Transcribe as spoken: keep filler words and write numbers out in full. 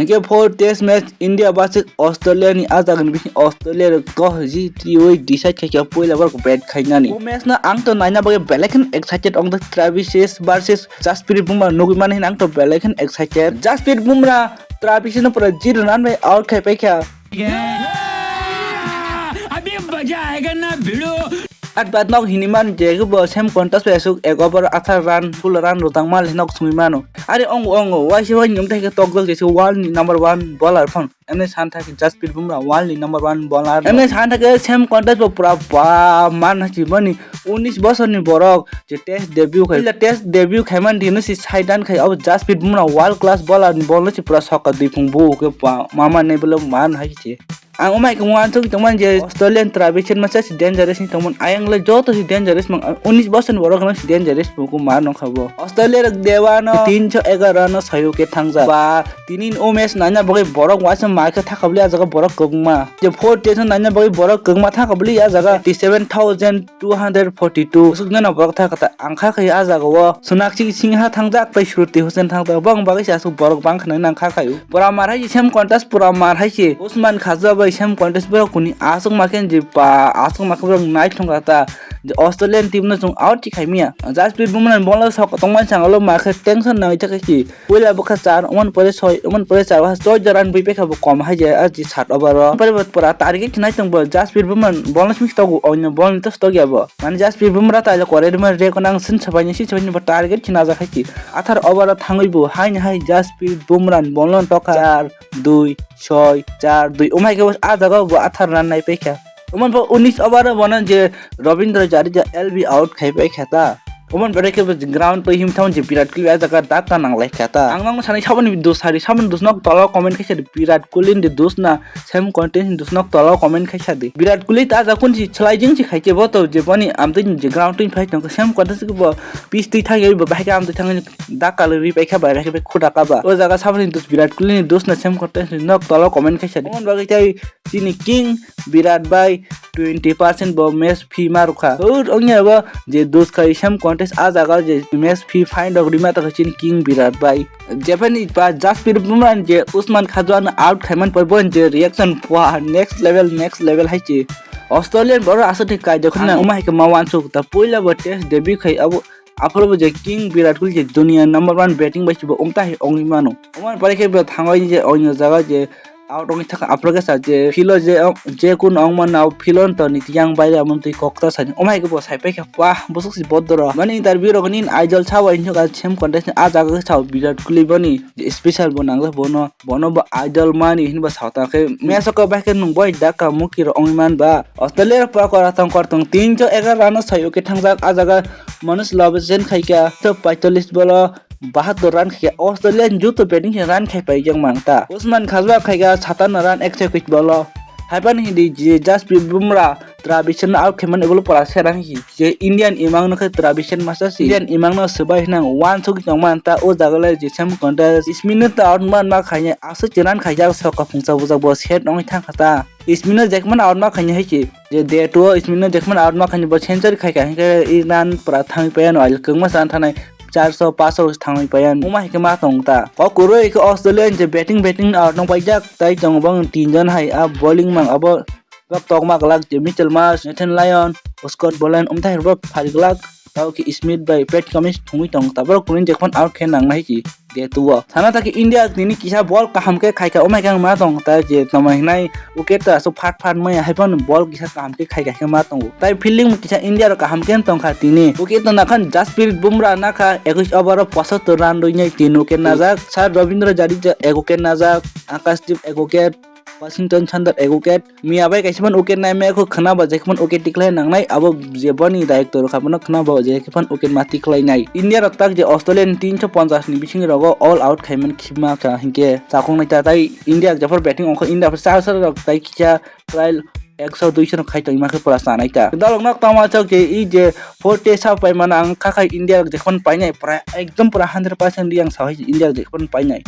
Hinkhe four test match India versus Australia ni, ah jagani bising Australia rok toh jiti ui decide khaikha puila borok bat khainani. O match no ang to naina bagwi belai kheno excited ongtha, Travis versus Jasprit Bumrah nugwi mani hwnwi ang to belai kheno excited. Jasprit Bumrah Travis no pura zero run bai out khai paikha. अभी मजा आएगा ना भिड़ो। At bat nok hini man je bo same contest bai aswk ek over athar run, full run rwtang mal hinok sungwi mano. Are ongo ongo waisa wai nyum thai khe tokjak jese world ni number one bowler phano. Emni san thai khe Jasprit Bumrah world ni number one bowler. Emni san thai khe same contest bo pura ba man hachi boni unis bosor ni borok je test debut khai. Test debut khai man dino si saidan khai abo Jasprit Bumrah world class bowler ni bol no si pura sokka dui phung bu ke pa mama ne bolo man hai khe. Ang umai khe uansuk tongmani je Australian Travis masa si dangerous ni tongmani. Ayang le joto si dangerous mang, unis bosor ni borok no si dangerous buku ma nongkha bo. Australia rok dewa no tinso egaroh no sayo ke thangjak. Ba tini o match naina bagwi borok waisa ma khe thakabli a jaga borok kwbangma. Je four test naina bagwi borok kwbangma thakabli a jaga eighty seven thousand two hundred forty two. Sukjana borok thakata ang kha khai a jaga o Sonakshi Singha thangjak tei Shruti Hussain thangjak. Bong bagwi se aswk borok bang khwnai nang kha khai. Pura mar hai se same contest pura mar hai se. Usman Khaja bai same contest borok kuni aswk ma khe je pa aswk ma khe borok nai thung kha ta. Je Australian team no chung out chi khai miya. Jasprit Bumrah ni bol no sok tongmani sangalo ma khe tension nang cha khai si. Puila bwkha char, oman pore soi, oman pore char, waha soi jaran bui pekha bo kom hai je, ah, ji sat over o. Pore bo pura target khinai tong bo, Jasprit Bumrah bol no simi stogo, oino bol no to stogya bo. Mane Jasprit Bumrah ta le kore rima re ko nang sin sabai ni, sin sabai ni bo target khina ja khai ki. Athar over o thangwi bo, hai ni hai Jasprit Bumrah bol no tokha char, dui, soi, char, dui. Omai khe bo ah jaga bo athar run nai pekha. Oman pho unis over o bono je Rabindra Jadeja L B out khai pai kha ta. Oman pore khe bo ground twi him thang je Virat Kohli a jaga dakka nang lai kha ta. Ang nang sani saboni dos sari saboni dos nok tolo comment khaisa di Virat Kohli ni dos na same contest ni dos nok tolo comment khaisa di. Virat Kohli ta ja kun si chlai jing si khai khe bo to je boni amtwi je ground twi phai tong same contest khe bo pitch twi thang bo bahai khe amtwi thang dakka le ri pai kha bai khe khuda ka ba. O jaga saboni dos Virat Kohli ni dos na same contest ni nok tolo comment khaisa di. Oman bagwi tai Chini king Virat bai twenty percent bo match fee ma rwkha. Ur ongya bo je dus khai same contest a jaga je match fee fine rok rima ta chini king Virat bai. Japan ni pa Jasprit Bumrah je Usman Khaja no out khaiman pore bo je reaction pua next level, next level hai chi. Australian borok aswk thik kai jokhon na uma hai khe ma wansuk ta puila bo test debut khai abo aphuru bo je king Virat Kohli je dunia number one batting bai se bo ongta hai ongwi mano. Oman pore khe bo thangwi je oino jaga je out wngwi thangkha, aphuru khe sa je philo je, je kun wngma nao philo to ni tiyang baire amo twi kok ta sani. Omo hai khe bo sai paikha, wah, bwswk si bodoro. Mani interview rok ni idol sa bai hinjak same contest ni ah jaga khe sao Virat Kohli boni je special bo nangjak bono, bono bo idol mani hinba sao ta khe. Match o kok bai khe nwng bai dakka muki rok wngwi man ba. Australia rok pura kora tong kor tong tin cho egaroh run o sai wicket thangjak ah jaga Manus Lawson khaikha to paitollis bolo bahatur run khaikha, Australia ni joto batting se run khai paijak mang ta. Usman Khaja khaikha satanno run ekso ekwis bolo. Haiphano hindi je Jasprit Bumrah Travis no out khaimani ulo pora serang hi je Indian imang no khe Travis masa si Indian imang no swbai hinang wansuk tongman ta o jaga le je same contest Smith no ta out man ma khainai aswk je run khaijak sok kaphungsa bujak bo set wngwi thangkha ta. Smith no jekman out ma khainai hai se je day two o Smith no jekman out ma khainai bo century khaikha hinkhe i run pura thangwi paiano ail kwbangma chan thanai. Charso paso thangwi payan. Uma hai khe ma tong ta. O kwrwi khe Australia je batting batting out nong paijak tai tongo bang tin jon hai a bowling mang abo bak tokma glak je Mitchell Marsh, Nathan Lyon, Scott Boland umthai rok phari glak. Tao khe Smith bai Pat Cummins thungwi tong ta. Borok kunui jephon out khe nang nai ki day two o. Sana ta khe India nini kisa ball kaham khe khaikha umai khe ang ma tong ta je tamo hinai wicket ta aswk phat phat maya haiphano ball kisa kaham khe khaikha khe ma tongo. Tai fielding bo kisa India rok kaham khe tongkha tini. Wicket no nakhan Jasprit Bumrah nakha ekwis over o pochattor run rwinai tin wicket najak. Sir Rabindra Jadeja ek wicket najak. Akashdeep ek wicket. Washington Sundar ek wicket. Miya bai kaisa phano wicket naimaya kho khwna ba jekhe phano wicket tikhlai nangnai abo je boni director kha bono khwna ba jekhe phano wicket ma tikhlai nai. India rok tak je Australia ni tin so ponchas ni bising rogo all out khaiman khima kha hinkhe chakung nai ta tai India jephar batting ongkha India phar char sar rok tai kisa Trial ekso duiso no khai tongma khe pura chanai ta. Dalok nok tama chok je i je forty sa pai mana ang kha khai India rok jekhon painai pura ekdom pura hundred percent yang sa hai India rok jekhon painai.